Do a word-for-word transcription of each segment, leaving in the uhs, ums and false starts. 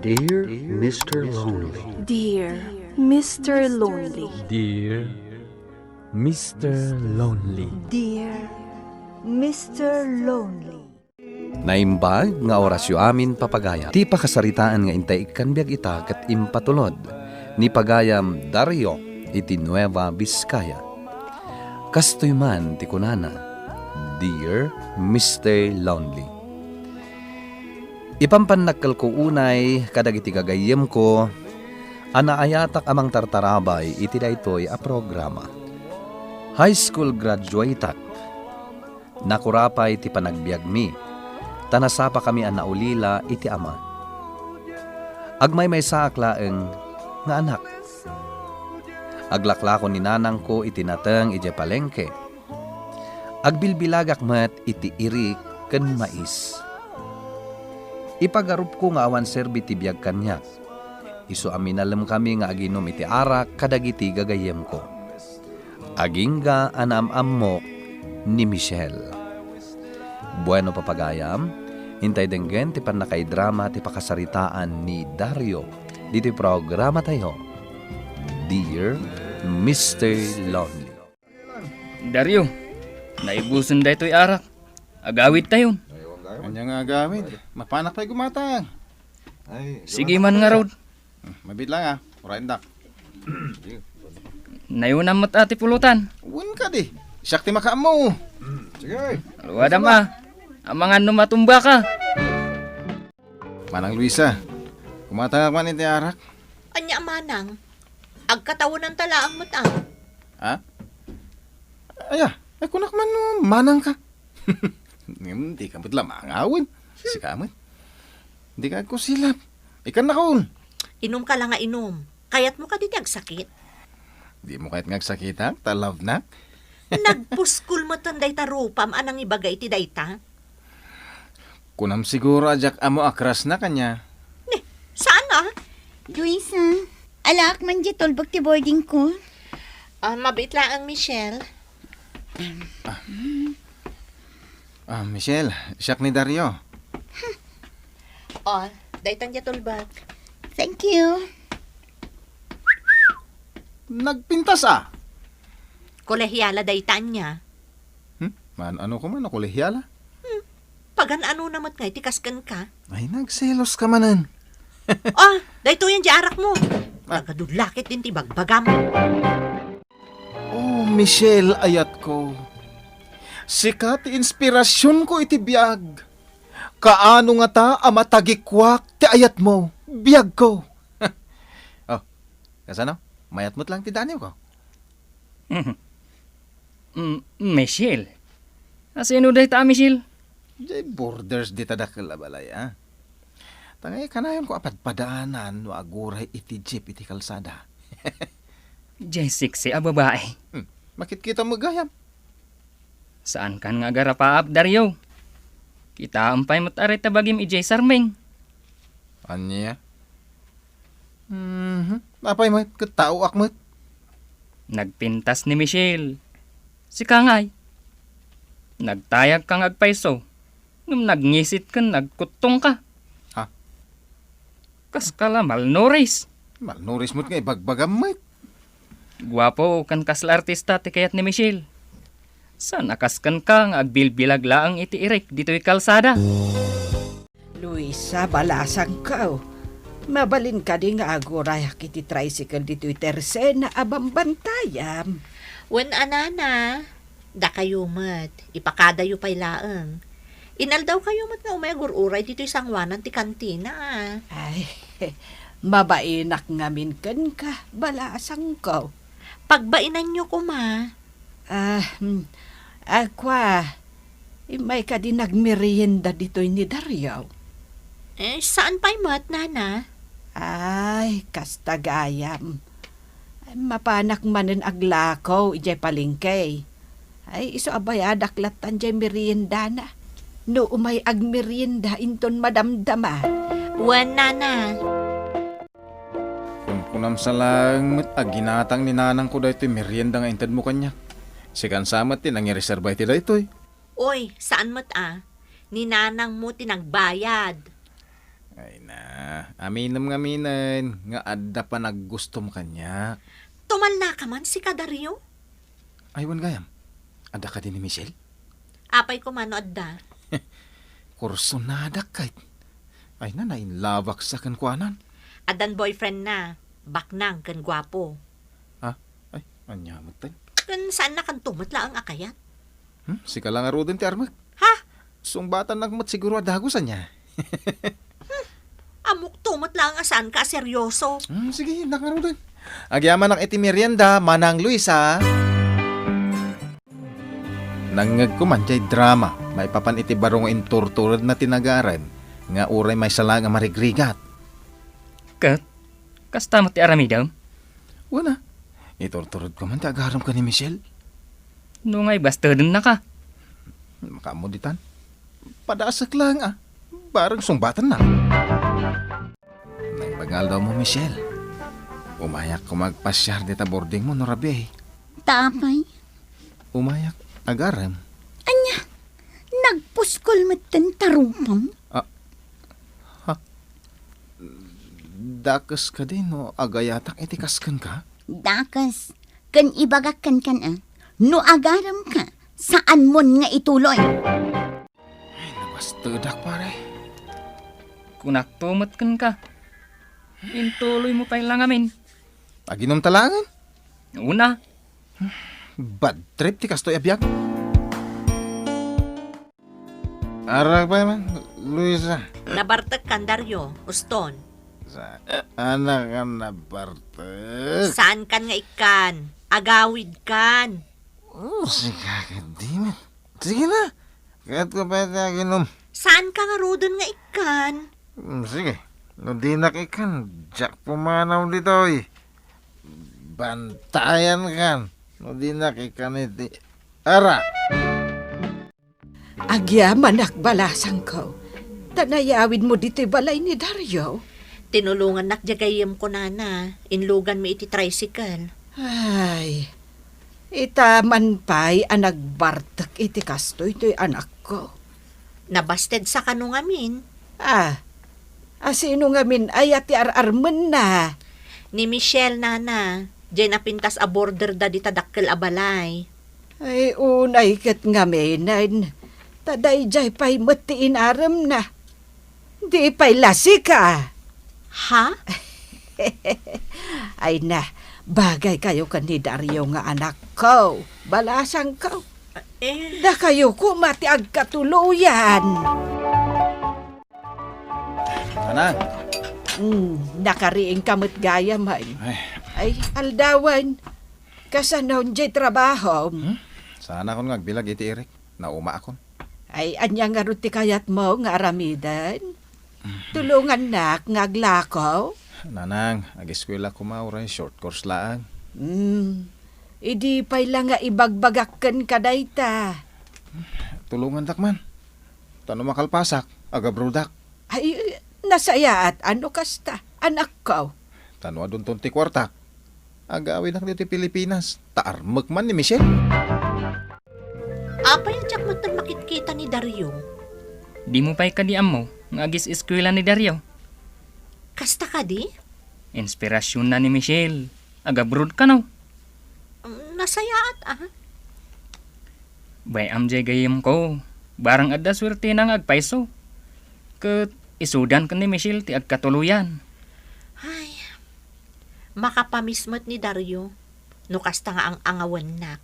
Dear Mister Lonely. Dear Mister Lonely. Dear Mister Lonely. Dear Mister Lonely. Naimbag nga orasyo amin, papagayam. Ti pakasaritaan nga intay ikkan biag ita ket impatulod ni pagayam Dario iti Nueva Vizcaya. Kastoy man ti kunana, "Dear Mister Lonely." Ipampannak kalko unay kadagiti gagayyemko a naayatak a mangtartarabay iti daytoy a programa. High school graduateak. Nakura pay ti panagbiagmi, ta nasapakami a naulila iti ama. Agmaymaysaak laeng nga anak. Aglaklako ni nanangko iti nateng idiay palengke. Agbilbilagak met iti irik ken mais. Ipagarupko nga awan serbi ti biag kaniak. Isu a minalemkami nga aginum iti arak kadagiti gagayyemko. Agingga a naam-ammok ni Michelle. Bueno, papagayam, intay denggen ti pannakaidrama ti pakasaritaan ni Dario ditoy programatayo, Dear Mister Lonely. Dario, naibusen daytoy arak. Agawidtayon. Ania nga agawid? Mapanak pay gumatang. Ay, sige man ngarud. Hmm, mabiit lang, ah. Urayendak. Nayunam met a ti pulutan. Wen kadi. Siak ti makaammo. Sige. Aluadam, ah. Amangan no matumbaka. Manang Luisa, kumatangak man iti arak. Ania a manang? Agkatawenanta laeng met, ah. Ha? Aya, ay, kunak man no manangka. Ngem dika met la mangawen. Sika met. Dika agkusilap. Ikkannakon. Inumka la nga inum. Kayatmo kadi ti agsakit? Dimo kayat nga agsakitak ta love nak? Nagpuskol metten dayta rupam a nangibaga iti dayta. Kunam siguro a diak ammo a crush na kaniak. Ni, saan a? Luisa, alaak man diay tulbek ti boarding ko. Ah, mabiit laeng, Michelle. Ah, Michelle, siak ni Dario. Oh, daytan diay tulbek. Thank you. Nagpintas a. Kolehiala dayta ania. Hmm? Man, ano ko man, kolehiala? Hmm. Pagan-anona met ngay ti kas kenka? Ay, nagselos ka manen. Ah, daytoyen diay arakmo. Ah. Nagadudlakit din ti bagbagam. Oh, Michelle, ayatko. Sika ti inspirasionko iti biag. Kaano ngata a matagikuak ti ayatmo, biagko? Oh, kasano? Mayat met lang ti daniwko. Mm, Michelle. Asino dayta a Michelle? Diay borders dita dakkel a balay, a. Ta ngay kanayonko a padpadanan no aguray iti jeep iti kalsada. Diay sexy a babae. Hmm, makitkitam met gayam. Saankan nga agarapaap, Dario. Kitaem pay met a ray ta bagim idiay sarming. Ania? Mhm. Apay met, ket taoak met. Nagpintas ni Michelle. Sika ngay. Nagtayagka nga agpayso, ngem nagngisit ken nagkuttongka. Ha? Kaska la malnourished. Malnourished met nga ibagbagam met. Guapo ken kasla artista ti kayat ni Michelle. Saan a kas kenka nga agbilbilag laeng iti irik ditoy kalsada? Luisa, balasangko. Mabalin kadi nga agurayak iti tricycle ditoy tersena a bambantayam? Wen a, nana. Dakayo met, ipakadayo pay laeng. Inaldawkayo met nga umay agur-uray ditoy sangoanan ti kantina, a. Ay, mabainak ngamin kenka, balasangko. Pagbainanyo koma. Ah, hmm. Ah, kua, immay kadi nagmerienda ditoy ni Dario? Eh, saan pay met, nana? Ay, kasta gayam. Ay, mapanak manen aglako idiay palengke. Ay, isu a bayadak lattan diay meriendana. No umay agmerienda inton madamdama. Wen, nana. Kunkunam sa laeng met a ginatang ni nanangko daytoy merienda nga intedmo kaniak. Sikan sa met ti nangireserba iti daytoy. Oy, saan met a. Ni nanangmo ti nagbayad. Ay na, aminem nga aminen nga adda panaggustom kaniak. Tumalnaka man sika, Dario? Ay, wen gayam. Adda kadi ni Michelle? Apay koma no adda? Kursonadak ket. Ay na, nainlabak sa kenkuanan. Addan boyfriend na, baknang ken guapo. Ha? Ay, ania metten? Ken saannakanto met laeng a kayat. Hmm, sika la ngaruden ti armek. Ha? Sungbatannak met siguro a dagus ania. Ammokto met laeng a saanka a seryoso. Hmm, sige, innak ngaruden. Agyamanak iti merienda, Manang Luisa. Nangngegko man diay drama maipapan iti baro nga inturturedna ti nagarem nga uray maysa laeng a marigrigat. Ket, kasta met ti aramidem? Wen a, iturturedko man ti agarem ken ni Michelle. No nga ibastedennaka? Makaammo ditan. Padasek laeng a, bareng sungbatanna. Naimbag nga aldawmo, Michelle. Umayak koma agpasiar dita boardingmo no rabii. Ta apay? Umayak agarem. Ania? Nagpuskol metten ta rupam? Ah, ha? Dakes kadi no agayatak iti kas kenka? Dakes. Ken ibagak kenkan a, no agaremka, saanmon nga ituloy. Ay, nabastedak, pare. Kunakto met kenka. Intuloymo pay la ngamin. Aginom ta laengen? Una. Bad trip ti kastoy a biag. Arak pay man, Luisa. Nabartek kan, Dario, uston. Sa-, anak kan nabartek. Saan kan nga ikkan? Agawid kan. Oh, sika ket di man. Sige na. Kayatko pay ti aginom. Saan ka ngaruden nga ikkan? Hmm, sige. No dinak ikkan, diak pumanaw ditoy. Bantayan kan. No dinak ikkan iti ara. Agyamanak, balasangko. Ta nayawidmo ditoy balay ni Dario. Tinulongannak diay gayyemko, nana. Inluganmi iti tricycle. Ay, ita man pay a nagbartek iti kastoy toy anakko. Nabasted sa kano ngamin? Ah, a sino ngamin aya ti ar-armenna? Ni Michelle, nana. Diay napintas a border da dita dakkel a balay. Ay, unay ket ngaminen. Ta daydiay pay met ti inaremna. Di pay la sika. Ha? Ay na, bagay kayo ken ni Dario nga anakko, balasangko. Eh. Dakayo koma ti agkatuloyan. Nanang. Hmm, nakariingka met gayam, ay. Ay. Ay, aldawan. Kasano diay trabahom? Hmm? Saanakon nga agbilag iti irik. Naumaakon. Ay, ania ngarud ti kayatmo nga aramiden? Tulongannak nga aglako? Nanang, ageskuela koma uray short course laeng. Hmm. Idi pay la nga ibagbagak kenka dayta. Tulongandak man. Ta no makalpasak, agabrodak. Ay, nasayaat a no kasta, anakko. Ta no adunton ti kuartak, agawidak ditoy Pilipinas, ta armek man ni Michelle. Apay a diak met makitkita ni Dario? Dimo pay kadi ammo nga agis-eskuela ni Dario? Kasta kadi? Inspirasionna ni Michelle. Agabroad kano? Mm, nasayaat, ah. Bay-am diay gayyemko. Barang adda suertena nga agpayso. Ket isudan ken ni Michelle ti agkatuloyan. Ay, makapamiss met ni Dario no kasta nga ang-angawennak.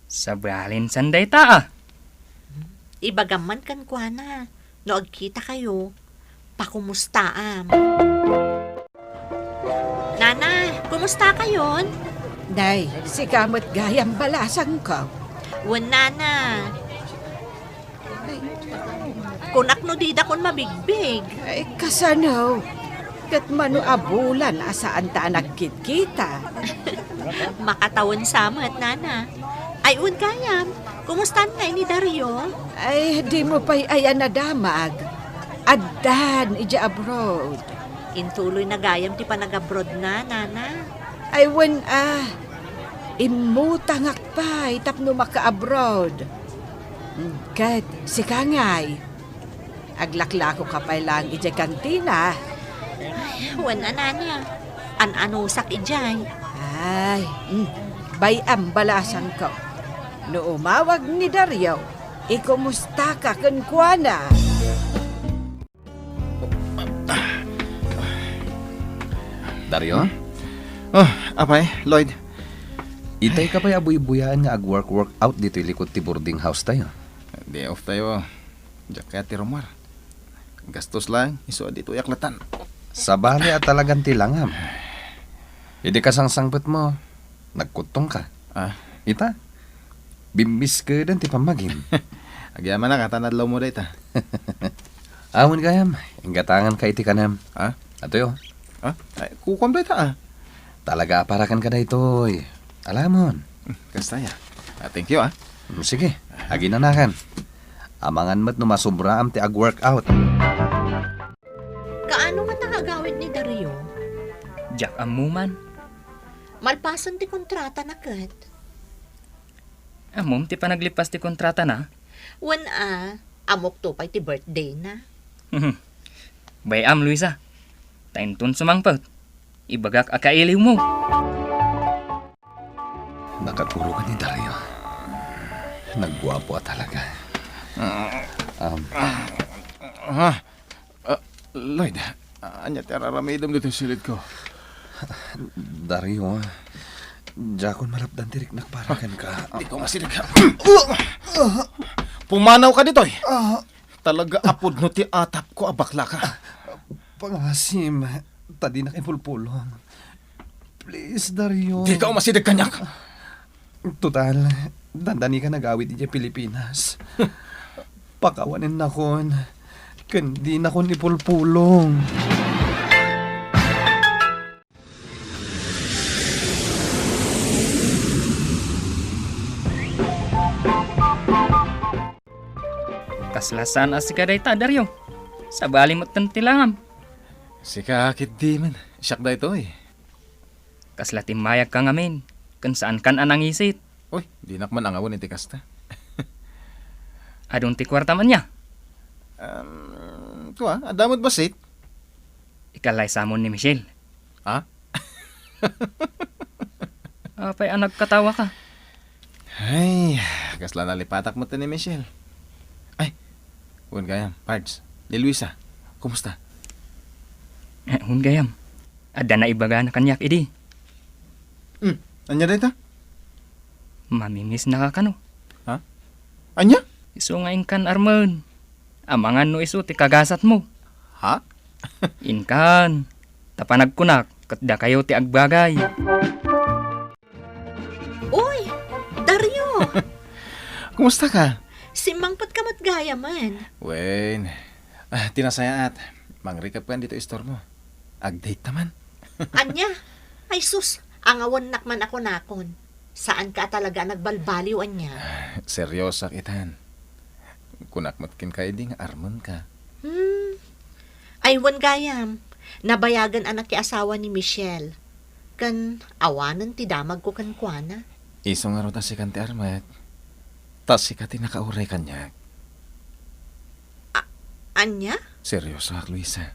Sabali, saan dayta, ah? Ibagam man kenkuana, no agkitakayo, pakumustaam. Nana, kumusta kayon? Nay, sika met gayam balasangko. Wen, Nana. Kunak no didakon mabigbig. Ay, kasano? Ket mano a bulan a saanta a nagkitkita. Makatawen sa met, Nana. Ay, wen gayam, kumustan ngay ni Dario? Ay, dimo pay aya nadamag. Addan idiay abroad. Intuloyna gayam ti panagabroadna, Nana. Ay, wen a, immutangak pay tapno maka-abroad. Ket sika ngay? Aglaklakoka pay laeng idiay kantina. Ay, wen a, nana. An-anusak idiay. Ay, mm, bay-am balasangko. No umawag ni Dario, ikumustaka kenkuana. Dario? Hmm? Oh, apay, Lloyd. Itay ka pay a buybuyaan nga agwork-work out ditoy likod ti boarding house tayo. Day off tayo. Diak kayat ti rummuar. Gastos laeng, isu a ditoyak latan. Sabali a talagan ti langam. Idi kasangsangpetmo, nagkuttongka. Ah. Ita, bimmiskeden ti pammagim. Agyamanak a ta nadlawmo dayta. Awan gayam, inggatanganka iti kanem. Ah? Atoy, oh. Ah? Ay, kukuam dayta, ah. Talaga a para kenka daytoy. Alamon. Hmm, kasta ya. Ah, thank you, ah. Hmm, sige, aginanakan. Amangan met no masubraam ti ag-workout. Kaano ngata nga agawid ni Dario? Diak ammo man. Malpasen ti kontratana ket. Ammom ti panaglipas ti kontratana? Wen a, ammokto pay ti birthdayna. Bay-am, Luisa. Ta inton sumangpet, ibagak a kailiwmo. Nakaturogan ni Dario. Nagguapo a talaga. Um, Ah, ah, Lloyd, ania ti ar-aramidem ditoy silidko? Dario, diakon malapdan ti riknak para kenka. Dika umasideg. Pumanawka ditoy. Ah. Talaga a pudno ti atapko a baklaka. Pangasim, ta dinak ipulpulong. Please, Dario. Dika umasideg kaniak. Total, dandani ka nagawid idiay Pilipinas. Pakawanennakon, ken dinakon ipulpulong. Kasla saan a sika dayta, Dario. Sabali met ti langam. Sika ketdi met, siak daytoy. Kasla timmayagka ngamin, ken saankan a nangisit. Uy, dinak man angawen iti kasta. Adun ti kuartam ania? Um, kua, adda met bassit. Ikallaysamon ni Michelle. Ha? Apay a nagkatawaka? Ay, kasla nalipatak met ni Michelle. Ay, wen gayam, Pards. Ni Luisa, kumusta? Eh, wen gayam. Adda naibagana kaniak idi. Hmm, ania dayta? Mamimiss naka kano? Ha? Ania? Isu nga inkan armen. Amangan no isu ti kagasatmo. Ha? Inkan. Ta panagkunak, ket dakayo ti agbagay. Uy, Dario! Kumusta ka? Simmangpet ka met gayamen. Wen. Ah, ti nasayaat. Mangrikep kan ditoy istormo. Ag-date ta man. Ania? Ay sus, angawennak man a kunakon. Saanka a talaga a nagbalbaliw ania? Ah, seryosoak itan. Kunak met kenka idi nga armenka. Hmm. Ay, wen gayam, nabayagen a nakiasawa ni Michelle. Ken awanen ti damagko kenkuana. Isu ngarud a sikan ti armek. Ta sika ti nakauray kaniak. A-, ania? Seryosoak, Luisa.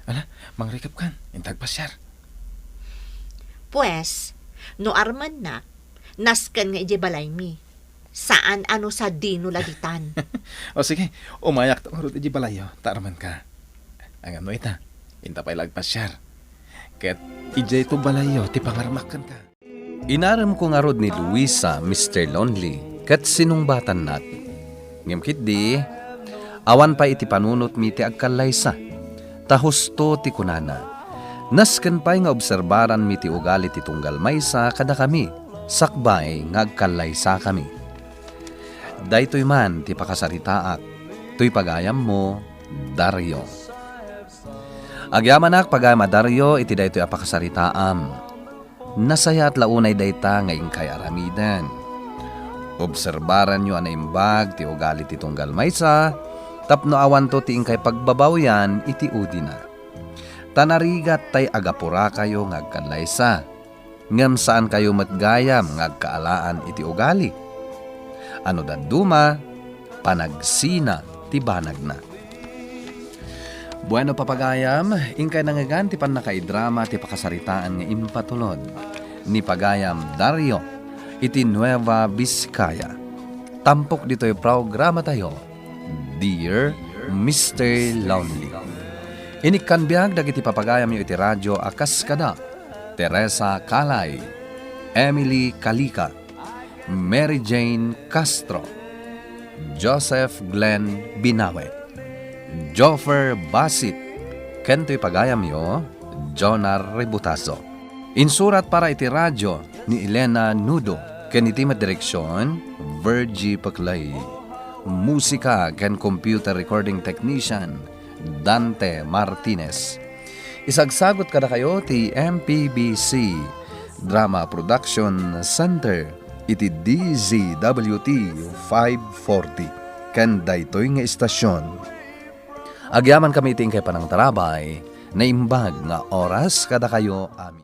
Ala, mangrikep kan, inta agpasiar. Pues, no armennak, nasken nga idiay balaymi. Saan a no sadino la ditan. O sige, umayak ta ngarud idiay balayyo, ta armenka. Ngem no ita, inta pay la agpasiar. Ket idiayto balayyo ti pangarmak kenka. Inaremko ngarud ni Luisa, Mister Lonely, ket sinungbatannak. Ngem ketdi, awan pay iti panunotmi ti agkallaysa, ta husto ti kunana. Nasken pay nga obserbaranmi ti ugali ti tunggal maysa kadakami, sakbay nga agkallaysakami. Daytoy man ti pakasaritaak, toy pagayammo, Dario. Agyamanak, pagayam a Dario, iti daytoy a pakasaritaam. Nasayaat la unay dayta nga inkay aramiden. Obserbaranyo a naimbag ti ugali ti tunggal maysa, tapno awanto ti inkay pagbabawian iti udina. Ta narigat tay agapurakayo nga agkallaysa, ngem saankayo met gayam nga agkaalaan iti ugali. A no dadduma, panagsina ti banagna. Bueno, papagayam, inkay nangngegan ti pannakaidrama ti pakasaritaan nga impatulod ni pagayam Dario iti Nueva Vizcaya. Tampok ditoy programatayo, Dear Mister Lonely. Inikkan biag dagiti papagayamyo iti radyo a kas kada Teresa Calay, Emily Calica, Mary Jane Castro, Joseph Glenn Binawe, Joffer Basit, ken toy pagayamyo, Jonar Rebutazo. Insurat para iti radyo ni Elena Nudo, ken iti met direksion, Virgie Peclay. Musika ken computer recording technician, Dante Martinez. Isagsagut kadakayo ti M P B C Drama Production Center iti D Z W T five forty ken daytoy nga istasyon. Agyamankami iti inkay panangtarabay, naimbag nga oras kadakayo amin.